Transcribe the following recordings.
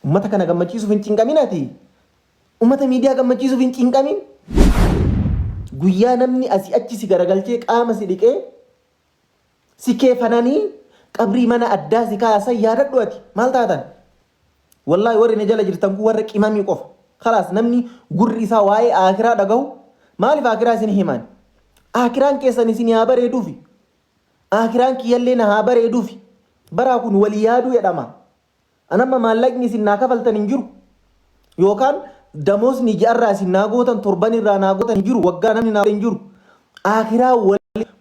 Ummata kana gammachiisuuf hin cinqamin ati. Ummata miidiyaa gammachiisuuf hin cinqamin. Guyyaa namni asii achi si garagalchee qaama si dhiqee si keefananii qabrii mana addaa si kaasan yaadadhu ati. Maal taatan? Wallaahi warri na jala jirtan kun warra qimamii qofa. Kalaas namni gurri isaa waa'ee aakiraa dhagahu maaliif aakiraa isin himan? Aakiraan keessan isin haa bareeduufi. Aakiraan kiyyallee na haa bareeduufi. Baraa kun walii yaaduu jedhama. An amma maallaqni isin naa kafaltan hin jiru. Yookaan damoosni ji'arraa isin naa gootan torban irraa naa gootan hin jiru. Waggaa namni naa hin jiru. Aakiraa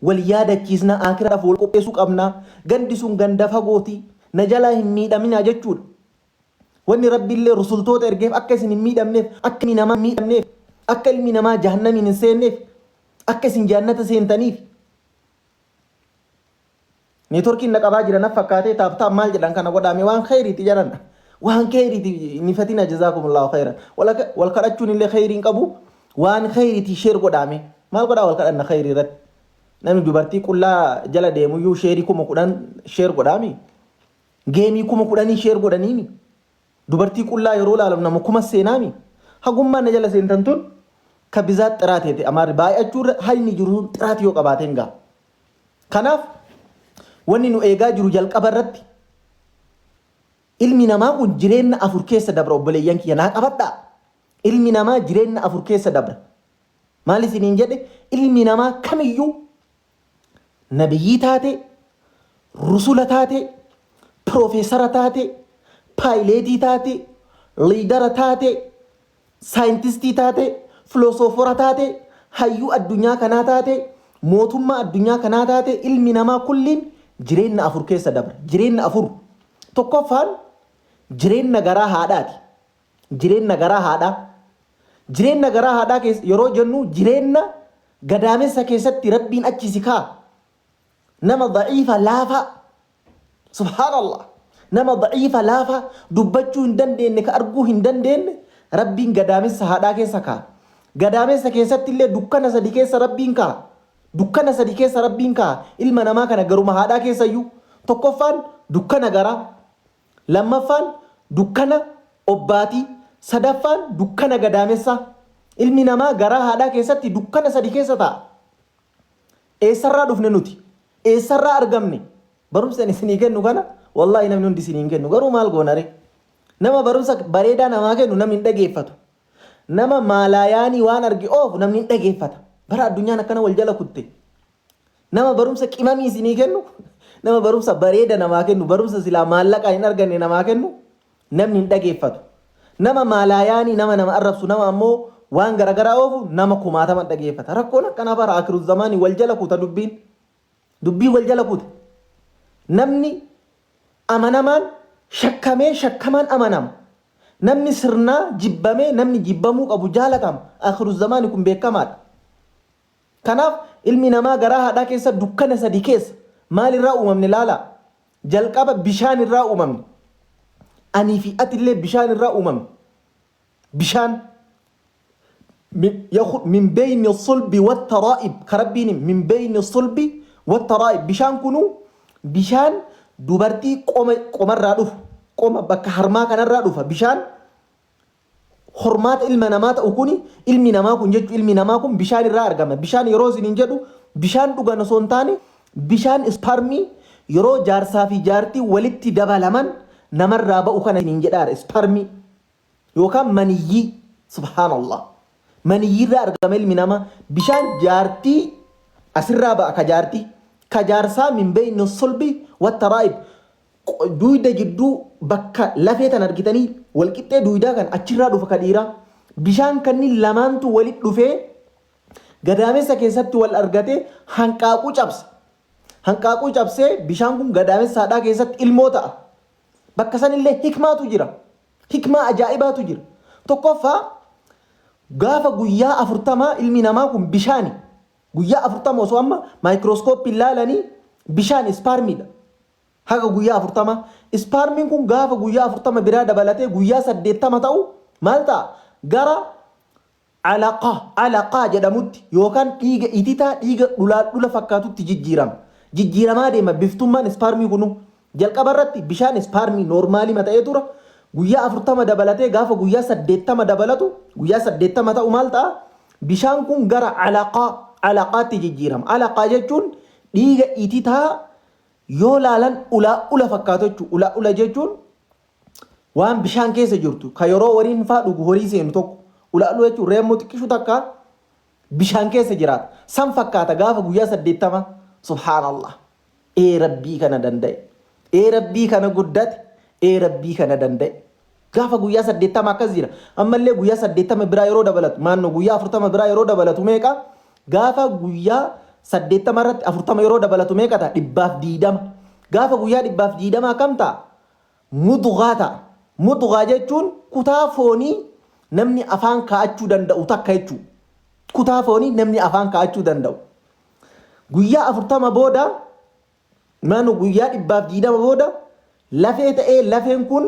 wal yaadachiisna aakiraadhaaf wal qopheessuu qabna. Gandi sun ganda fagooti. Na jalaa hin miidhaminaa jechuudha. Wanni Rabbiillee rusultoota ergeef akka isin hin miidhamneef, akka ilmi namaa hin miidhamneef, akka ilmi namaa jahannamiin hin seenneef, akka isin jannata seentaniif. Neetworkiin na qabaa jira na fakkaatee taap taap maal jedhan kana godhaame waan kheyriiti jedhan. Waan kheyriiti nifatina jazaakumullahu kheyran. Wal kadhachuun illee kheyriin qabu waan kheyriiti sheer godhaame. Maal godhaa wal kadhanna kheyrii irratti. Namni dubartii qullaa jala deemuyyuu sheerii 10,000 sheer godhaami. Geemii 10,000 sheer godhaniimi. Dubartii qullaa yeroo ilaalamu nama kuma seenaami. Hagummaan na jala seentan tun ka bizaat xiraat jette amaarri baay'achuu irra hayni jiru sun xiraat yoo qabaateen ga'a. Kanaaf wanni nu eegaa jiru jalqaba irratti ilmi namaa kun jireenna afur keessa dabra obboleeyyan kiyya naa qabadhaa. Ilmi namaa jireenna afur keessa dabra. Maal isiniin jedhe ilmi namaa kamiyyuu nabiyyii taate, rusula taate, piroofeesara taate, paayileetii taate, liidara taate, saayintistii taate, filosoofora taate, hayyuu addunyaa kanaa taate, mootummaa addunyaa kanaa taate, ilmi namaa kulliin jireenna afur keessa dabra. Jireenna afur. Tokkoffaan jireenna garaa haadhaati. Jireenna garaa haadhaa. Jireenna garaa haadhaa keessa yeroo jennu jireenna gadaamessa keessatti Rabbiin achi si kaa'a. Nama da'iifa laafaa. Subhaanallah. Nama da'iifa laafaa dubbachuu hin dandeenye ka arguu hin dandeenye Rabbiin gadaamessa haadhaa keessa kaa'a. Gadaamessa keessatti illee dukkana sadi keessa Rabbiin kaa'a. Dukkana sadi keessa Rabbiin kaa'a. Ilma namaa kana garuma haadhaa keessayyuu. Tokkoffaan dukkana garaa. Lammaffaan dukkana obbaatii. Sadaffaan dukkana gadaamessaa. Ilmi namaa garaa haadhaa keessatti dukkana sadi keessa taa'a. Eessarraa dhufne nuti? Eessarraa argamne? Barumsi ani isinii kennu kana wallaahi namni hundi isinii hin kennu. Garuu maal goona ree? Nama barumsa bareedaa namaa kennu namni hin dhageeffatu. Nama maalaayaanii waan arge oofu namni hin dhageeffata. Bara addunyaan akkana wal jala kutte. Nama barumsa qimamii isinii kennu, nama barumsa bareeda namaa kennu, barumsa silaa maallaqaan hin arganne namaa kennu namni hin dhageeffatu. Nama maalaayaanii nama nama arrabsu, nama ammoo waan garagaraa oofu nama kumaataman dhageeffata. Rakkoon akkanaa bara akiru zamaanii wal jala kuta dubbiin. Dubbiin wal jala kute. Namni amanamaan shakkamee shakkamaan amanama. Namni sirnaa jibbamee namni jibbamuu qabu jaalatama. Akiru zamaanii kun beekamaadha. Kanaaf ilmi namaa garaa haadhaa keessa dukkana sadi keessa maal irraa uumamne laalaa. Jalqaba bishaan irraa uumamne. Anii fi ati illee bishaan irraa uumamne. Bishaan min beyni sulbi wattaraa'ib ka rabbiin min beyni sulbi wattaraa'ib bishaan kunuu bishaan dubartii qoma qomarraa dhufu qoma bakka harmaa kanarraa dhufa bishaan hormaata ilma namaa ta'u kuni ilmi namaa kun jechuun ilmi namaa kun bishaan irraa argama. Bishaan yeroo isiniin jedhu bishaan dhugan osoo hin taane bishaan isparmii yeroo jaarsaa fi jaartii walitti dabalaman namarraa ba'u kana isiniin jedhaara isparmii yookaan maniyyii subhaanallah. Maniyyii irraa argama ilmi namaa bishaan jaartii asirraa ba'a ka jaartii ka jaarsaa min beeyni sulbi wattaraa'ib Duuyda jidduu bakka lafee tan argitanii walqixxee duuydaa kan achirraa dhufa ka dhiiraa. Bishaan kanniin lamaantu walit dhufee gadaamessa keessatti wal argatee hanqaaquu cabsa. Hanqaaquu cabsee bishaan kun gadaamessa haadhaa keessatti ilmoo ta'a. Bakka sanillee hikmaatu jira. Hikmaa ajaa'ibaatu jira. Tokkoffaa gaafa guyyaa afurtamaa ilmi namaa kun bishaani. Guyyaa 40 osoo amma maayikirooskooppiin laalanii bishaan ispaarmiidha. Haga guyyaa 40. Ispaarmiin kun gaafa guyyaa 40 biraa dabalatee guyyaa 80 ta'u maal ta'a? Gara alaqa, alaqaa jedhamutti yookaan dhiiga ititaa dhiiga dhulaadhula fakkaatutti jijjiirama. Jijjiiramaa deema biftummaan ispaarmii kunuu. Jalqaba irratti bishaan ispaarmii noormaalii ta'ee tura. Guyyaa 40 dabalatee gaafa guyyaa 80 dabalatu, guyyaa 80 ta'u maal ta'a? Bishaan kun gara alaqaa, alaqaatti jijjiirama. Alaqaa jechuun dhiiga ititaa yoo laalan ulaa ula fakkaatu jechuudha. Ulaa ula jechuun waan bishaan keessa jirtu ka yeroo horiin faa dhugu horii seenu tokko. Ulaa ula jechuun reemmoo xiqqishu takka bishaan keessa jiraata. San fakkaata gaafa guyyaa 80. Subhaanallah. Ee Rabbii kana danda'e. Ee Rabbii kana guddate. Ee Rabbii kana danda'e. Gaafa guyyaa 80 akkas jira. Ammallee guyyaa 80 biraa yeroo dabalatu, maannoo guyyaa 40 biraa yeroo dabalatu meeqa? Gaafa guyyaa 80 irratti 40 yeroo dabalatu meeqa ta'a? 120. Gaafa guyyaa 120 akkam ta'a? Mudghaa ta'a. Mudghaa jechuun kutaa foonii namni afaan kaa'achuu danda'u takka jechuudha. Kutaa foonii namni afaan kaa'achuu danda'u. Guyyaa 40 booda maanu guyyaa 120 booda lafee ta'ee lafeen kun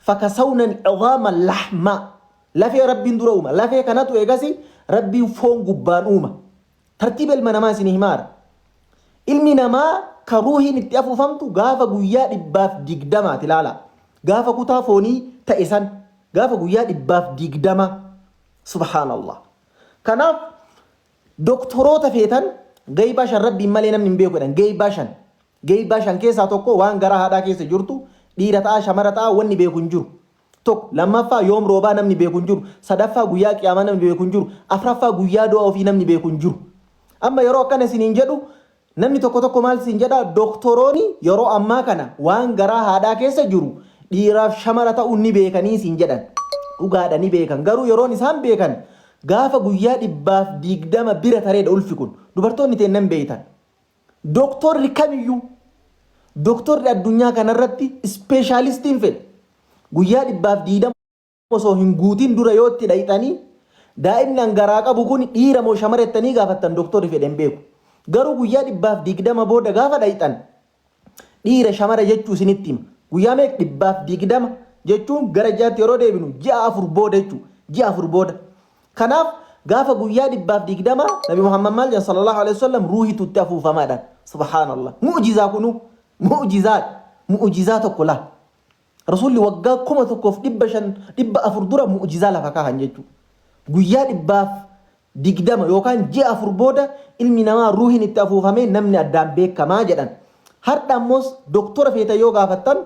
fakasawna al-'idhaama lahma lafee Rabbiin dura uuma. Lafee kanatu eegasi Rabbiin foon gubbaan uuma. Tartiiba ilma namaa isinii himaara. Ilmi namaa ka ruuhiin itti afuufamtu gaafa guyyaa 120ti ilaala. Gaafa kutaa foonii ta'e san gaafa guyyaa 120. Subhaanallah. Kanaaf Doktoroota feetan geeybaa 5 Rabbiin malee namni hin beeku jedhan. Geeybaa 5. Geeybaa 5 keessaa tokko waan garaa haadhaa keessa jirtu dhiira ta'aa shamara ta'aa wanni beeku hin jiru. Tokko. Lammaffaa yoom roobaa namni beeku hin jiru. Sadaffaa guyyaa qiyaamaa namni beeku hin jiru. Afraffaa guyyaa du'a ofii namni beeku hin jiru. Amma yeroo akkana isiniin jedhu Namni tokko tokko maal siin jedha doktorooni yeroo ammaa kana waan garaa haadhaa keessa jiru dhiiraaf shamara ta'uu ni beekanii siin jedhan. Dhugaadha ni beekan garuu yeroon isaan beekan gaafa guyyaa 120 bira tareedha ulfi kun. Dubartoonni teenna hin beektan. Doktorri kamiyyuu doktorri addunyaa kanarratti ispeeshaalistiin fedhe guyyaa 120 osoo hin guutin dura yoo itti dhayxanii daa'imni an garaa qabu kun dhiira moo shamara jettanii gaafattan doktorri fedhe hin beeku. Garuu guyyaa 120 booda gaafa dhayxan dhiira shamara jechuu isinitti hima. Guyyaa meeqa 120 jechuun gara ji'aatti yeroo deebinu ji'a 4 booda jechuu ji'a 4 booda. Kanaaf gaafa guyyaa 120 Nabi Muhammad maal jedhan sallallahu alaihi wasallam ruuhitu itti afuufamaadhaan. Subhaanallah. Mu'jizaa kunuu mu'jizaadha. Mu'jizaa tokko laa. Rasuulli waggaa 1500 400 dura mu'jizaa lafa kaahan jechuudha. Guyyaa 120 yookaan ji'a 4 booda ilmi namaa ruuhiin itti afuufamee namni addaan beekamaa jedhan. Hardha ammoos doktora feetan yoo gaafattan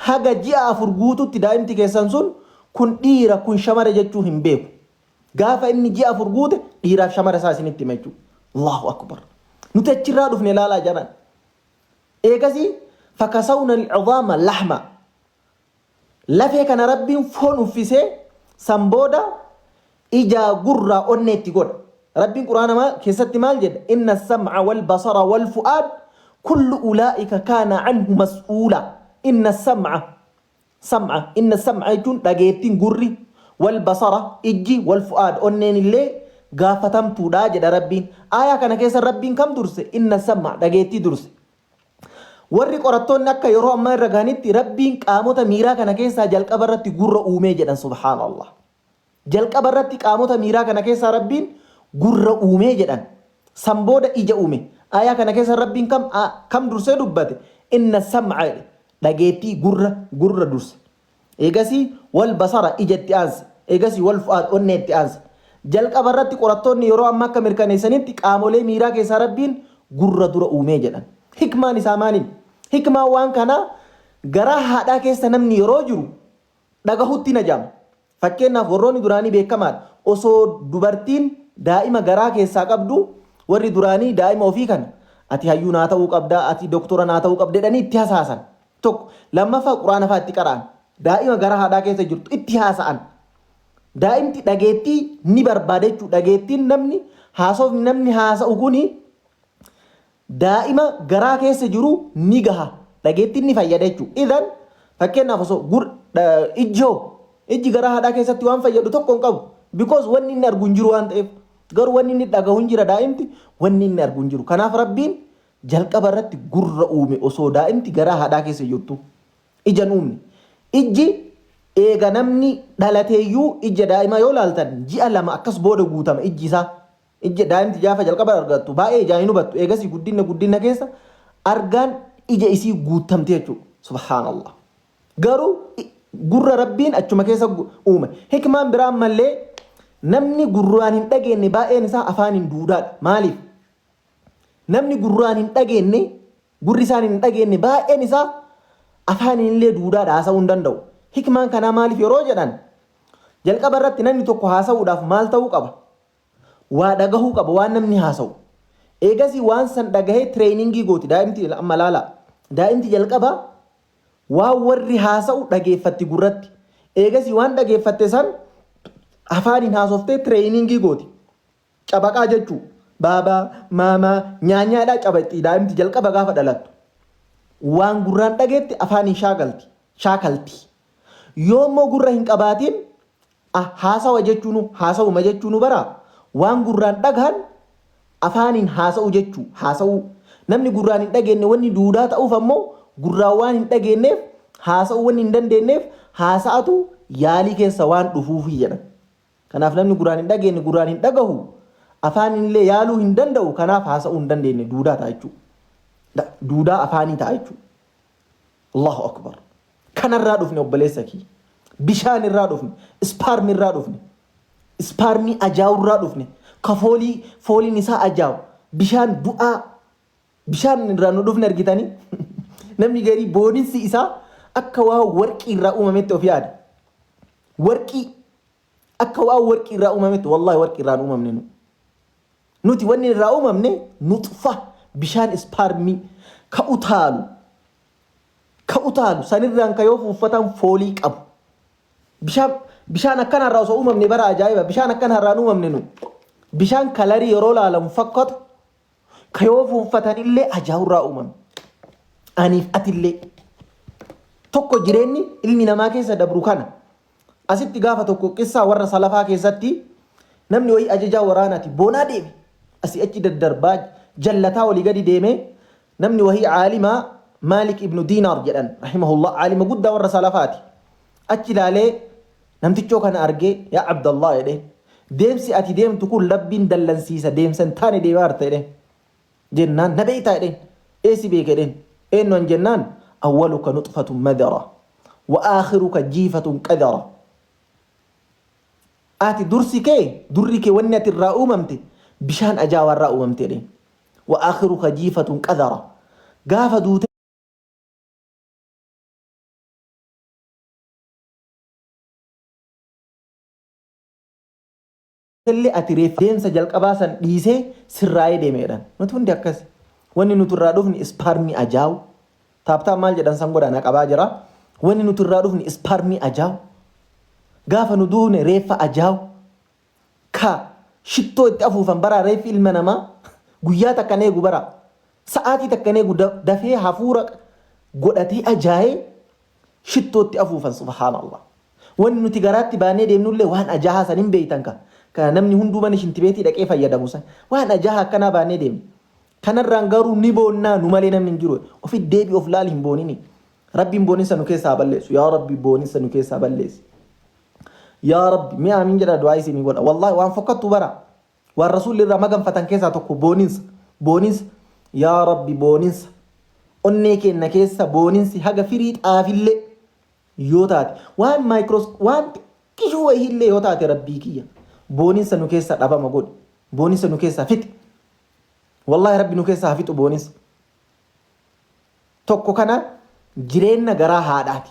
haga ji'a 4 guututti daa'imti keessan sun kun dhiira kun shamara jechuu hin beeku. Gaafa inni ji'a 4 guute dhiiraaf shamara isaa isinitti hima jechuudha. Allahu akbar. Nuti achirraa dhufne ilaalaa jaran. Eegasii fakasawna al-'idhaama lahma lafee kana Rabbiin foon uffisee san booda ijaa gurraa onnee itti godha. Rabbiin Qur'aana keessatti maal jedha? Inna sam'a wal basara wal fu'aad kullu ulaa'ika kaana anhu mas'uula. Inna sam'a Sam'a, inna sam'a jechuun dhageettiin, gurri, wal basara, ijji, wal fu'aad, onneen illee gaafatamtuudha jedha Rabbiin. Aayaa kana keessa Rabbiin kam durse? Inna sam'a, dhageettii durse. Warri qorattoonni akka yeroo ammaa irra gahanitti Rabbiin qaamota miiraa kana keessaa jalqaba irratti gurra uumee jedhan subhaanallah. Jalqaba irratti qaamota miiraa kana keessaa Rabbiin gurra uumee jedhan. San booda ija uume. Aayaa kana keessa Rabbiin kam, kam dursee dubbate? Inna sam'a jedhe. Dhageettii, gurra, gurra durse. Eegasii wal basara, ija itti aanse. Eegasii wal fu'aad, onnee itti aanse. Jalqaba irratti qorattoonni yeroo ammaa akka mirkaneessanitti qaamolee miiraa keessaa Rabbiin gurra dura uumee jedhan. Hikmaan isaa maaliin? Hikmaan waan kanaa garaa haadhaa keessa namni yeroo jiru dhagahutti hin hajamu. Fakkeennaaf warroonni duraanii beekamaadha. Osoo dubartiin daa'ima garaa keessaa qabdu warri duraanii daa'ima ofii kana ati hayyuu naa ta'uu qabda, ati doktora naa ta'uu qabda jedhanii itti hasaasan. Tokko. Lammaffaa quraana fa'aa itti qara'an. Daa'ima garaa haadhaa keessa jirtu itti haasa'an. Daa'imti dhageettii ni barbaada jechuudha. Dhageettiin namni haasofni namni haasa'u kuni daa'ima garaa keessa jiru ni gaha. Dhageettiin ni fayyada jechuudha. Idan fakkeenyaaf osoo gur ijji hoo ijji garaa haadhaa keessatti waan fayyadu tokko hin qabu. Because wanni inni argu hin jiru waan ta'eef. Garuu wanni inni dhagahu hin jira daa'imti wanni inni argu hin jiru. Kanaaf Rabbiin jalqaba irratti gurra uume osoo daa'imti garaa haadhaa keessa jirtu. Ija hin uumne. Ijji eega namni dhalateeyyuu ija daa'imaa yoo laaltan ji'a 2 akkas booda guutama ijji isaa. Ija daa'imti gaafa jalqaba argattu baay'ee ijaan hin hubattu. Eegasii guddinna guddinna keessa argaan ija isii guuttamti jechuudha. Subhaanallah. Garuu Gurra Rabbiin achuma keessa uume. Hikmaan biraa ammallee namni gurraan hin dhageenne baay'een isaa afaaniin duudaadha. Maaliif? Namni gurraan hin dhageenne, gurri isaan hin dhageenne baay'een isaa afaaniin illee duudaadha haasa'uu hin danda'u. Hikmaan kanaa maaliif yeroo jedhan jalqaba irratti namni tokko haasa'uudhaaf maal ta'uu qaba? Waa dhagahuu qaba waan namni haasa'u. Eegasii waan san dhagahee tireeyiningii gooti daa'imti amma laalaa. Daa'imti jalqaba Waan warri haasa'u dhageeffatti gurratti. Eegasii waan dhageeffatte san afaaniin haasoftee tireeyiningii gooti. Cabaqaa jechuu. Baabaa, maamaa, nyaanyaadhaa cabaqxi daa'imti jalqaba gaafa dhalattu. Waan gurraan dhageette afaaniin shaakalti. Shaakalti. Yoo immoo gurra hin qabaatiin haasawa jechuunu haasawuma jechuunu bara waan gurraan dhagahan afaaniin haasa'u jechuu haasa'uu namni gurraan hin dhageenne wanni duudaa ta'uuf ammoo gurraan waan hin dhageenneef haasa'uu wanni hin dandeenneef haasa'atu yaalii keessa waan dhufuufi jedhan. Kanaaf namni gurraan hin dhageenne gurraan hin dhagahu afaaniin illee yaaluu hin danda'u kanaaf haasa'uu hin dandeenye duudaa ta'a jechuudha. Duudaa afaanii ta'a jechuudha. Allahu akbar. Kanarraa dhufne obboleessa kiyya. Bishaan irraa dhufne, ispaarmi irraa dhufne, ispaarmii ajaa'u irraa dhufne, ka foolii fooliin isaa ajaa'u, bishaan du'aa, bishaan irraa nu dhufne argitanii? Namni garii booninsi isaa akka waan warqii irraa uumametti of yaada. Warqii akka waan warqii irraa uumametti wallaahi warqii irraa hin uumamne nu. Nuti wanni irraa uumamne nuxfa bishaan ispaarmii ka utaalu ka utaalu sanirraan ka yoo fuuffatan foolii qabu. Bishaan bishaan akkana irraa osoo uumamne bara ajaa'iba bishaan akkana irraa hin uumamne nu. Bishaan kalarii yeroo laalamu fakkatu ka yoo fuuffatan illee ajaa'u irraa uumame. Aniif atillee. Tokko jireenyi ilmi namaa keessa dabru kana. Asitti gaafa tokko qissaa warra salafaa keessatti namni wayii ajajaa waraanaati boonaa deeme asii achi daddarbaa jallataa olii gadi deeme namni wahii caalimaa Maalik ibnu Diinaar jedhan rahimahullah caalima guddaa warra salafaati achi ilaalee namtichoo kana argee yaa Abdallah jedhee deemsi ati deemtu kun Rabbiin dallansiisa deemsa hin taane deemaa jirta jedheen jennaan na beektaa jedheen ee si beeka jedheen eenyu an jennaan awwaluka nuxfatun madara wa aakhiruka jiifatun qadara ati dursi kee durri kee wanni ati irraa uumamte bishaan ajaawaa irraa uumamte jedheen wa aakhiruka jiifatun qadara gaafa duute illee ati reeffa deemsa jalqabaa san dhiisee sirraa'ee deeme jedhan. Nuti hundi akkasi. Wanni nuti irraa dhufni ispaarmii ajaawu. Taaptaap maal jedhan san godha na qabaa jira. Wanni nuti irraa dhufni ispaarmii ajaawu. Gaafa nu duune reeffa ajaawu. Ka shittoo itti afuufan baraa reeffi ilma namaa guyyaa takka hin eegu baraa. Sa'aatii takka hin eegu dafee hafuura godhatee ajaa'ee shittoo itti afuufan subhaanallah. Wanni nuti garaatti baannee deemnullee waan ajaahaa san hin beeytan ka. Ka namni hunduu mana shintibeetii dhaqee fayyadamu san. Waan ajaahaa akkanaa baannee deemna. Kanarraan garuu ni boonnaa nu malee namni hin jiru. Ofi deebi of laali hin boonini. Rabbiin booninsa nu keessaa balleessu. Yaa Rabbi booninsa nu keessaa balleessi. Yaa Rabbi mee aamiin jedha du'aa isinii godha. Wallaahi waan fokkattuu bara. Waan Rasuulli irraa maganfatan keessaa tokko booninsa. Booninsa. Yaa Rabbi booninsa. Onnee keenna keessa booninsi haga firii xaafillee yoo taate waan maayikroos waan xiqqishuu wayiillee yoo taate Rabbii kiyya booninsa nu keessa dhabama godhi. Booninsa nu keessaa fixi. Wallaahi Rabbi nu keessaa haa fixu booninsa. Tokko kana jireenna garaa haadhaati.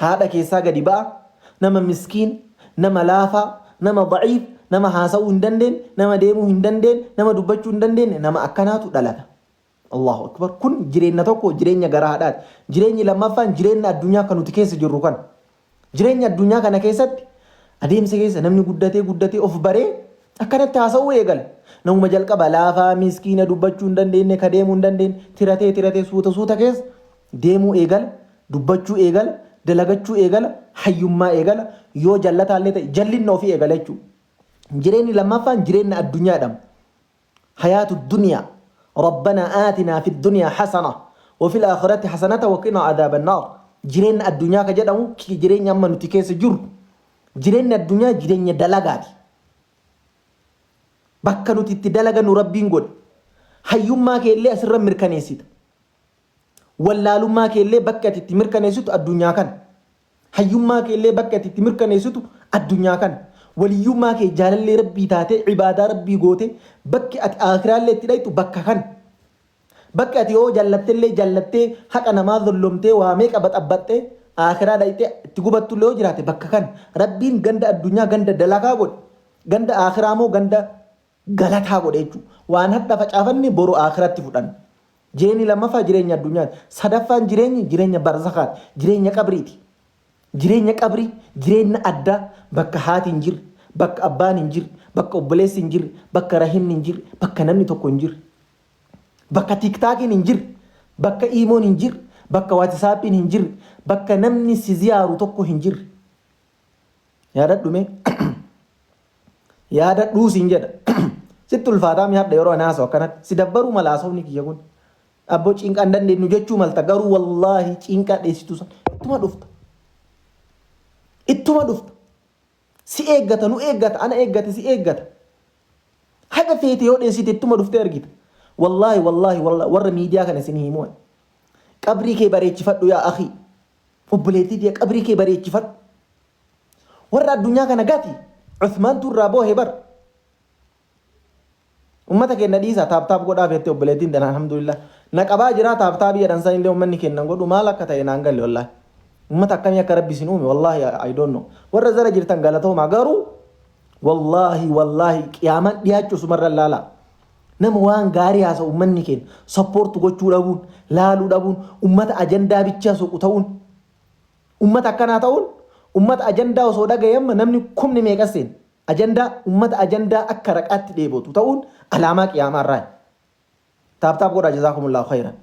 Haadha keessaa gadi ba'a, nama miskiin, nama laafaa, nama da'iif, nama haasa'uu hin dandeenye, nama deemuu hin dandeenye, nama dubbachuu hin dandeenye, nama akkanaatu dhalata. Allahu akbar. Kun jireenya tokko jireenya garaa haadhaati. Jireenyi lammaffaan jireenya addunyaa kan nuti keessa jirru kana. Jireenya addunyaa kana keessatti adeemsa keessa namni guddatee guddatee of baree akkanatti haasa'uu eegala. Namuma jalqaba laafaa miskiina dubbachuu hin dandeenye, ka deemuu hin dandeenye, tiratee tiratee suuta suuta keessa deemuu eegala, dubbachuu eegala, dalagachuu eegala, hayyummaa eegala, yoo jallataallee ta'e jallinna ofii eegala jechuudha. Jireenyi lammaffaan jireenya addunyaa jedhama. Hayaatu duniyaa. Rabbanaa aatinaa fi duniyaa hasana wa fil aakhirati hasanata wa qinaa adaaban naar. Jireenya addunyaa ka jedhamu jireenya amma nuti keessa jirru. Jireenyi addunyaa jireenya dalagaati. Bakka nuti itti dalagannu Rabbiin godhe. Hayyummaa kee illee asirra mirkaneessita. Wallaalummaa kee illee bakki ati itti mirkaneessitu addunyaa kana. Hayyummaa kee illee bakki ati itti mirkaneessitu addunyaa kana. Waliyyummaa kee jaalallee Rabbii taatee ibaadaa Rabbii gootee bakki ati aakhiraallee itti dhayxu bakka kana. Bakki ati yoo jallattellee jallattee haqa namaa zollomtee waa meeqa baxabbaxxee aakhiraa dhayxee itti gubattullee yoo jiraate bakka kana. Rabbiin ganda addunyaa ganda dalagaa godhe. Ganda aakhiraa immoo ganda galataa godhe jechuudha. Waan hadha facaafanne boru aakhiratti fudhanna. Jireenyi lammaffaa jireenya addunyaati. Sadaffaan jireenyi jireenya barzakhaati. Jireenya qabriiti. Jireenya qabrii jireenya addaa bakka haati hin jirre, bakka abbaan hin jirre, bakka obboleessi hin jirre, bakka rahimni hin jirre, bakka namni tokko hin jirre. Bakka tiktaakiin hin jirre, bakka iimoon hin jirre, bakka waatisaappiin hin jirre, bakka namni si ziyaaru tokko hin jirre. Yaadadhu mee. Yaadadhuu siin jedha. Sitti ulfaataa mi hadha yeroo ani haasa'u akkanatti. Si dabbaruu mala haasofni kiyya kun. Abboo cinqaa hin dandeenyu jechuu malta garuu wallaahi cinqaa dheessituu san ittuma dhufta. Ittuma dhufta. Si eeggata nu eeggata ana eeggate si eeggata. Haga feete yoo dheessite ittuma dhuftee argita. Wallaahi wallaahi wallaahi warra miidiyaa kana isin himu. Qabrii kee bareechifadhu yaa akii. Obboleettii tiyya qabrii kee bareechifadhu. Warra addunyaa kana gati. Uthmaantu irraa boohe bar. Ummata keenna dhiisaa taap taap godhaa feette obboleettiin tana alhamdulillah. Na qabaa jiraa taap taapii jedhan san illee ummanni keenna godhu maal akka ta'e naan galle wallaahi. Ummata akkamii akka rabbi isin uume wallaahi I don't know. Warra zara jirtan galatoomaa garuu wallaahi wallaahi qiyaamaan dhiyaachuu sumarra laalaa. Nama waan gaarii haasa'u ummanni keenya support gochuu dhabuun laaluu dhabuun ummata ajandaa bichaa soqu ta'uun ummata akkanaa ta'uun ummata ajandaa osoo dhagaye amma namni kumni meeqa seena. Ajandaa ummata ajandaa akka raqaatti dheebotu ta'uun alaamaa qiyaamaa irraa. Taap taap godhaa jazaakumullahu khayran.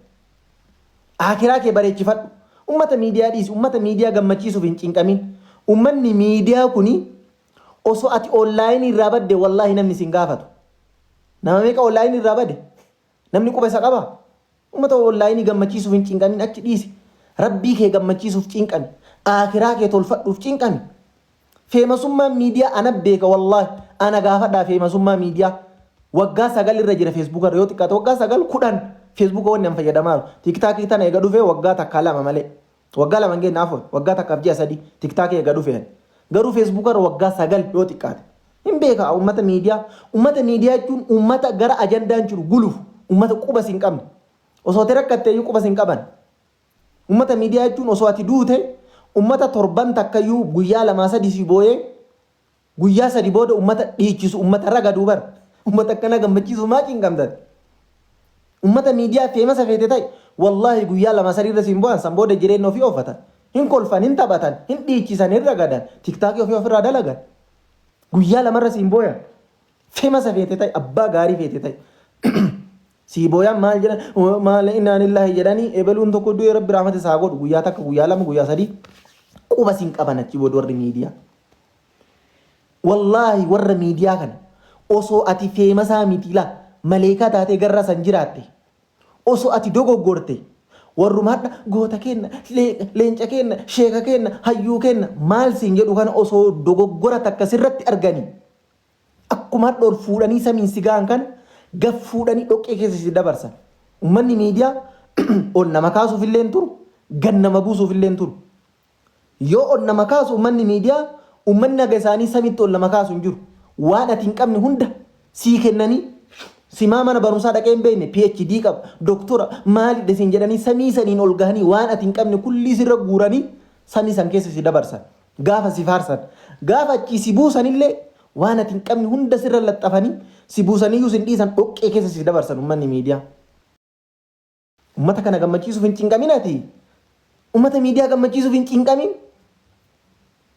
Aakiraa kee bareechifadhu. Ummata miidiyaa dhiisi. Ummata miidiyaa gammachiisuuf hin cinqamin. Ummanni miidiyaa kuni osoo ati onlaayinii irraa badde wallaahi namni sin gaafatu. Nama meeqa onlaayinii irraa bade? Namni quba isa qabaa? Ummata onlaayinii gammachiisuuf hin cinqamin achi dhiisi. Rabbii kee gammachiisuuf cinqami. Aakiraa kee tolfadhuuf cinqami. Feemasummaan miidiyaa ana beeka wallaahi ana gaafadhaa feemasummaa miidiyaa waggaa 9 irra jira feesbuuka irra yoo xiqqaate waggaa 9 10 feesbuuka wanni an fayyadamaa jiru tiktaakii tana eega dhufee waggaa takkaa lama malee waggaa lama hin geenne afwan waggaa takkaaf ji'a sadii tiktaakii eega dhufee ani garuu feesbuuka irra waggaa 9 yoo xiqqaate hin beeka ummata miidiyaa ummata miidiyaa jechuun ummata gara ajandaan jiru gulufu ummata quba sin qabne osoo ati rakkatte iyyuu quba sin qaban Ummata miidiyaa jechuun osoo ati duute ummata torban takkayyuu guyyaa lamaa sadi si booyee guyyaa sadi booda ummata dhiichisu ummata ragadu bar. Ummata akkanaa gammachiisuuf maa cinqamta? Ummata miidiyaa feemasa feete ta'e wallaahi guyyaa lama sadi irra siin bo'an san booda jireenya ofii oofatan. Hin kolfan, hin taphatan, hin dhiichisan, hin ragadan, tiktaakii ofii ofirraa dalagan. Guyyaa lamarra siin booyan. Feemasa feete ta'e abbaa gaarii feete ta'e. Sii booyan maal jedhan maal innaa lillaahi jedhanii ebeluun tokko du'e rabbi rahmata isaa godhu guyyaa takka guyyaa lama guyyaa sadii quba sin qaban achi booda warri miidiyaa. Wallaahi warra miidiyaa kana osoo ati feemasaa miti laa maleekaa taatee garra san jiraatte osoo ati dogoggorte warruma hadha goota keenna leenca keenna sheeka keenna hayyuu keenna maal siin jedhu kana osoo dogoggora takka sirratti arganii Akkuma hadha ol fuudhanii samiin si gahan kana gad fuudhanii dhoqqee keessa si dabarsan. Ummanni miidiyaa ol nama kaasuuf illee hin turu, gad nama buusuuf illee hin turu. Yoo ol nama kaasu ummanni miidiyaa ummanni haga isaanii samitti ol nama kaasu hin jiru. Waan ati hin qabne hunda sii kennanii simaa mana barumsaa dhaqee hin beekne PhD qaba, doktora maalidha siin jedhanii samii saniin ol gahanii waan ati hin qabne kullii sirra guuranii samii san keessa si dabarsan. Gaafa si faarsan. Gaafa achii si buusanillee waan ati hin qabne hunda sirra laxxafanii si buusaniyyuu sin dhiisan dhoqqee keessa si dabarsan ummanni miidiyaa. Ummata kana gammachiisuuf hin cinqamin ati. Ummata miidiyaa gammachiisuuf hin cinqamin.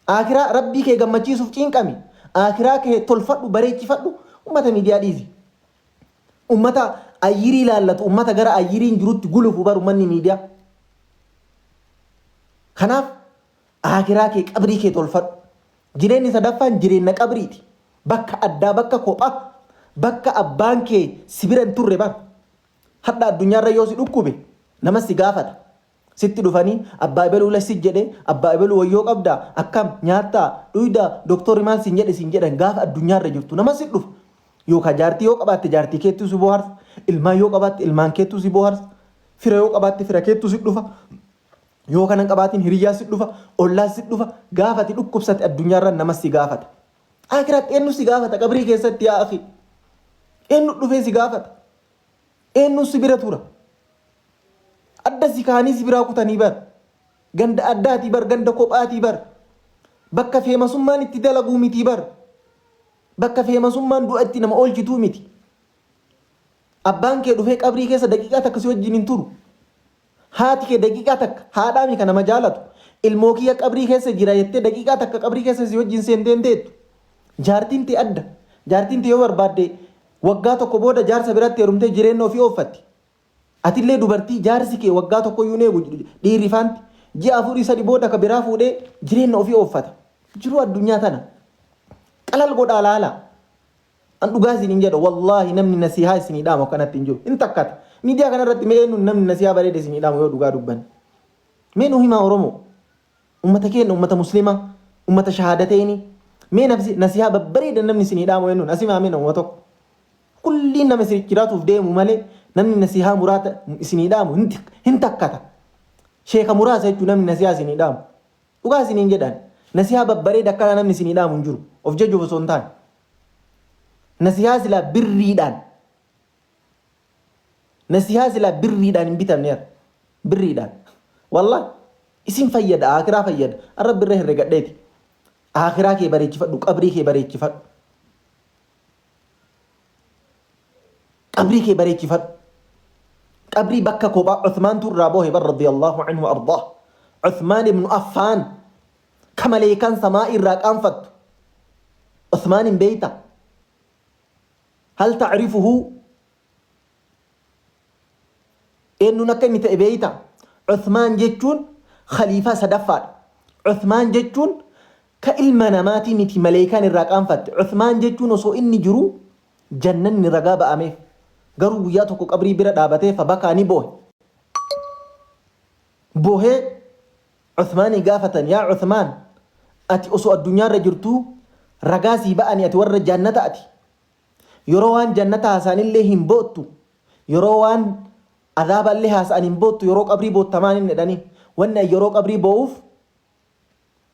Aakiraa rabbii kee gammachiisuuf cinqami. Aakiraa kee tolfadhu bareechifadhu ummata miidiyaa dhiisi. Ummata ayyirii laallatu ummata gara ayyiriin jirutti gulufu bar ummanni miidiyaa. Kanaaf Aakiraa kee qabrii kee tolfadhu. Jireenyi sadaffaan jireenna qabriiti. Bakka addaa bakka kopha bakka abbaan kee si bira hin turre bar. Hadha addunyaarra yoo si dhukkube nama si gaafata. Sitti dhufanii abbaa ebeluu la si jedhe abbaa ebeluu wayyoo qabdaa akkam nyaattaa dhuydaa doktorri maal siin jedhe siin jedhan gaafa addunyaarra jirtu nama si dhufa. Yookaan jaartii yoo qabaatte jaartii keettuu si bohaarsa. Ilmaan yoo qabaatte ilmaan keettuu si bohaarsa. Fira yoo qabaatte fira keettuu si dhufa. Yoo kana hin qabaatin hiriyyaa si dhufa, ollaa si dhufa, gaafa ati dhukkubsate addunyaarra nama si gaafata. Akiraatti eenyu si gaafata qabrii keessatti yaa akhi? Eenyu dhufee si gaafata? Eenyu si bira tura? Adda si kaanii si biraa kutanii bar. Ganda addaatii bar, ganda kophaatii bar. Bakka feemasummaan itti dalaguu mitii bar. Bakka feemasummaan du'a itti nama oolchituu miti. Abbaan kee dhufee qabrii keessa daqiiqaa takka si wajjin hin turu. Haati kee daqiiqaa takka, haadhaami ka nama jaalatu, ilmoo kiyya qabrii keessa jira jettee daqiiqaa takka qabrii keessa si wajjin seentee hin teettu. Jaartiin tee adda. Jaartiin tee yoo barbaadde waggaa tokko booda jaarsa biratti heerumtee jireenna ofii ooffatti. Atillee dubartii jaarsi kee waggaa tokkoyyuu hin eegu dhiirri faanti. Ji'a afurii sadi booda ka biraa fuudhee jireenna ofii ooffata. Jiruu addunyaa tana. Qalal godhaa laalaa. An dhugaa isiniin jedha wallaahi namni nasihaa isinii dhaamu akkanatti hin jiru. Hin takkata. Miidiyaa kana irratti mee eenyuun namni nasihaa bareeda isinii dhaamu yoo dhugaa dubbanne. Mee nu himaa Oromoo. Ummata keenya ummata muslimaa ummata shahaadateeni. Mee nafsi nasihaa babbareeda namni isinii dhaamu eenyuun as himaa mee nama tokko. Kulliin nama isin jiraatuuf deemu malee namni nasihaa muraata isinii dhaamu hin takkata. Sheeka muraasa jechuun namni nasihaa isinii dhaamu. Dhugaa isiniin jedhaan. Nasihaa babbareeda akkanaa namni isinii dhaamu hin jiru. Of jajuuf osoo hin taane. Nasihaa silaa birriidhaan. Nasihaa silaa birriidhaan hin bitamne har'a. Birriidhaan. Wallah isin fayyada aakiraa fayyada. Har'a birra herregadheeti. Aakiraa kee bareechifadhu qabrii kee bareechifadhu. Qabrii kee bareechifadhu. Qabrii bakka kophaa Uthmaantu irraa boohe bar radiyallahu anhu ardaa. Uthmaan ibnu Affaan ka maleekaan samaa irraa qaanfattu. Uthmaan hin beeyta? Hal ta'rifuhu? Eenyuun akka inni ta'e beeyta? Uthmaan jechuun khaliifaa sadaffaadha. Uthmaan jechuun ka ilma namaatii miti maleekaan irraa qaanfatte. Uthmaan jechuun osoo inni jiruu jannanni ragaa ba'ameef. Garuu guyyaa tokko qabrii bira dhaabatee fabakaa ni boohe. Boohee Uthmaanii gaafatan yaa Uthmaan ati osoo addunyaarra jirtuu ragaa sii ba'anii ati warra jannata ati. Yeroo waan jannata haasa'anillee hin boottu. Yeroo waan azaaballee haasa'an hin boottu yeroo qabrii bootta maal inni jedhanii. Wanni an yeroo qabrii boo'uuf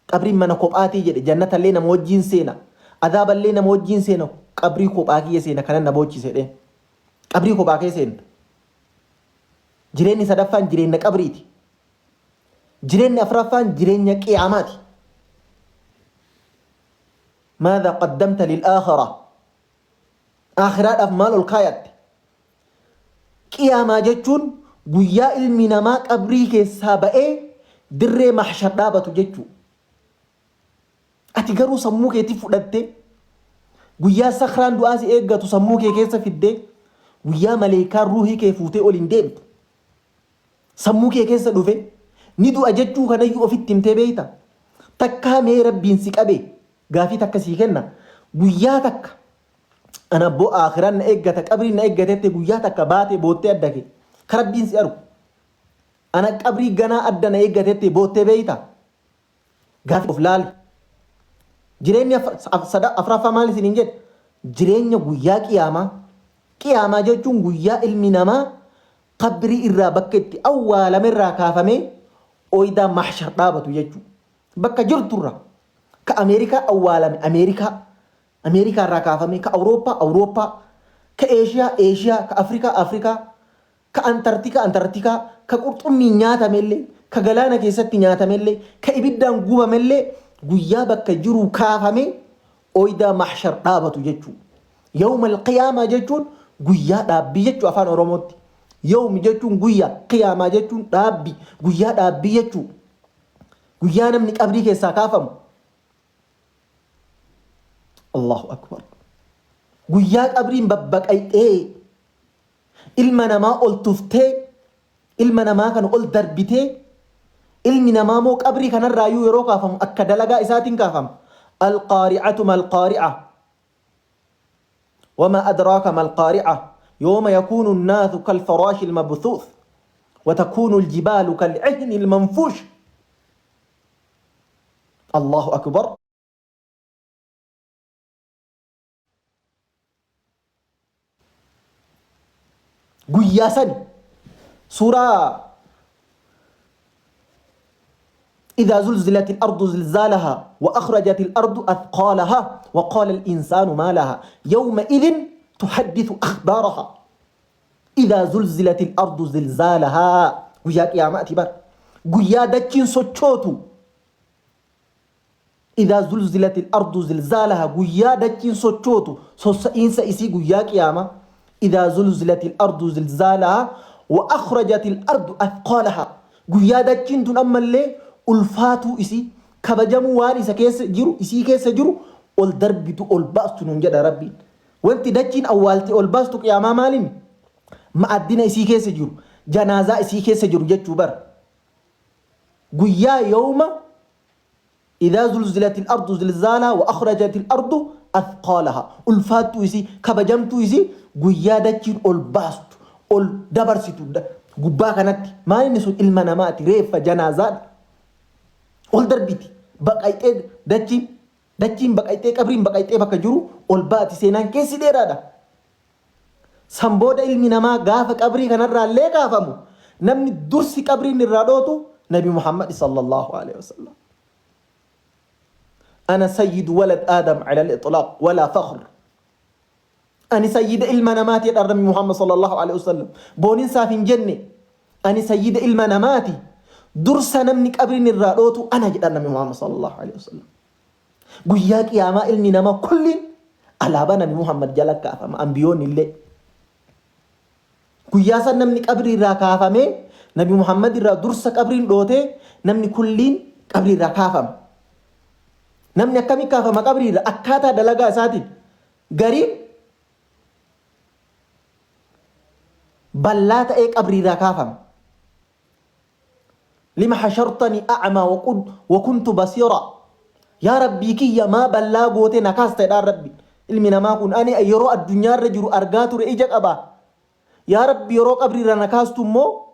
Qabriin mana kophaatii jedhe jannatallee nama wajjiin seena azaaballee nama wajjiin seena qabrii kophaa kiyya seena kanan na boochise jedheen. Qabrii kophaa kee seenta. Jireenyi sadaffaan jireenya qabriiti. Jireenyi afraffaan jireenya qiyaamaati. Maadha qaddamta lil aakhira. Aakhiraadhaaf maal ol kaayatte? Qiyaamaa jechuun guyyaa ilmi namaa qabrii keessaa ba'ee dirree mahshar dhaabatu jechuu. Ati garuu sammuu keetti fudhattee guyyaa sakraan du'aa si eeggatu sammuu kee keessa fiddee guyyaa maleekaan ruuhii kee fuutee ol hin deemtu. Sammuu kee keessa dhufe ni du'a jechuu kanayyuu ofitti himtee beekta. Takkaa mee rabbiin si qabe gaafii takka sii kenna guyyaa takka Ana abboo aakhiraan na eeggata qabriin na eeggata jettee guyyaa takka baatee boottee adda kee ka rabbiin si argu. Ana qabrii ganaa adda na eeggata jettee boottee beeyta. Gaafi of laali. Jireenyi afraffaa maal isiniin jedhe? Jireenya guyyaa qiyaamaa. Qiyaamaa jechuun guyyaa ilmi namaa qabrii irraa bakka itti awwaalame irraa kaafamee ooydaa mahshar dhaabatu jechuudha. Bakka jirturra ka Ameerikaa awwaalame Ameerikaa Ameerikaa irraa kaafamee, ka Awurooppaa Awurooppaa, ka Eeshiyaa Eeshiyaa, ka Afrikaa Afrikaa, ka Antartikaa Antartikaa, ka qurxummiin nyaatamellee, ka galaana keessatti nyaatamellee, ka ibiddaan gubamellee guyyaa bakka jiruu kaafamee ooydaa mahshar dhaabatu jechuu. Yawmal qiyaamaa jechuun guyyaa dhaabbii jechuu afaan Oromootti. Yawmi jechuun guyyaa, qiyaamaa jechuun dhaabbii, guyyaa dhaabbii jechuu. Guyyaa namni qabrii keessaa kaafamu. Allahu akbar. Guyyaa qabriin babbaqayxee ilma namaa ol tuftee ilma namaa kana ol darbitee ilmi namaa moo qabrii kanarraayyuu yeroo kaafamu akka dalagaa isaatiin kaafama. Alqaari'atu malqaari'a. Wamaa adraaka malqaari'a. Yooma yakuunu nnaasu kalfaraashi almabthuuth watakuunu aljibaalu kal'ihni almanfuush. Allahu akbar. Guyyaa sani suuraa Idhaa zulzilatil ardu zilzaalahaa wa akhrajatil ardu athqaalahaa wa qaala al-insaanu maa lahaa yawma idhin tuhaddithu akhbaarahaa. Idhaa zulzilatil ardu zilzaalahaa guyyaa qiyaamaati bar. Guyyaa dachiin sochootu. Idhaa zulzilatil ardu zilzaalahaa guyyaa dachiin sochootu sossa'iinsa isii guyyaa qiyaamaa. Idhaa zulzilatil ardu zilzaalahaa wa akhrajatil ardu athqaalahaa guyyaa dachiin tun ammallee ulfaatuu isii kabajamuu waan isa keessa jiru isii keessa jiru ol darbitu ol baastu nuun jedha Rabbiin. Wanti dachiin awwaalte ol baastu qiyaamaa maalimi? Ma'addina isii keessa jiru janaazaa isii keessa jiru jechuu bara. Guyyaa yawma Idaa zulzilatil ardu zilzaalahaa wa akhrajatil ardu athqaalahaa ulfaattuu isii kabajamtuu isii guyyaa dachiin ol baastu ol dabarsitu gubbaa kanatti maal inni sun ilma namaati reeffa janaazaadha ol darbiti baqayxee dachiin dachiin baqayxee qabriin baqayxee bakka jiru ol baati seenaan keessi dheeraadha. San booda ilmi namaa gaafa qabrii kanarraa illee kaafamu namni dursi qabriin irraa dhootu Nabi Muhammad sallallahu alaihi wasallam. Ana sayyidu walad Aadam ala al-itlaq wala fakhr. Ani sayyida ilma namaati jedha Nabi Muhammad sallallahu alaihi wasallam. Booninsaaf hin jenne ani sayyida ilma namaati dursa namni qabriin irraa dhootu ana jedha Nabi Muhammad sallallahu alaihi wasallam. Guyyaa qiyaamaa ilmi namaa kulliin alaabaa Nabi Muhammad jala kaafama ambiyoonni illee. Guyyaa san namni qabrii irraa kaafamee Nabi Muhammad irraa dursa qabriin dhootee namni kulliin qabrii irraa kaafama. Namni akkamii kaafama qabrii irraa akkaataa dalagaa isaatiin gariin ballaa ta'ee qabrii irraa kaafama. Lima hashartani a'maa wa kuntu basiira Yaa Rabbii kiyya maa ballaa gootee na kaasta jedhaan Rabbi. Ilmi namaa kun ani yeroo addunyaa irra jiru argaa ture ija qaba. Yaa Rabbi yeroo qabrii irraa na kaastu immoo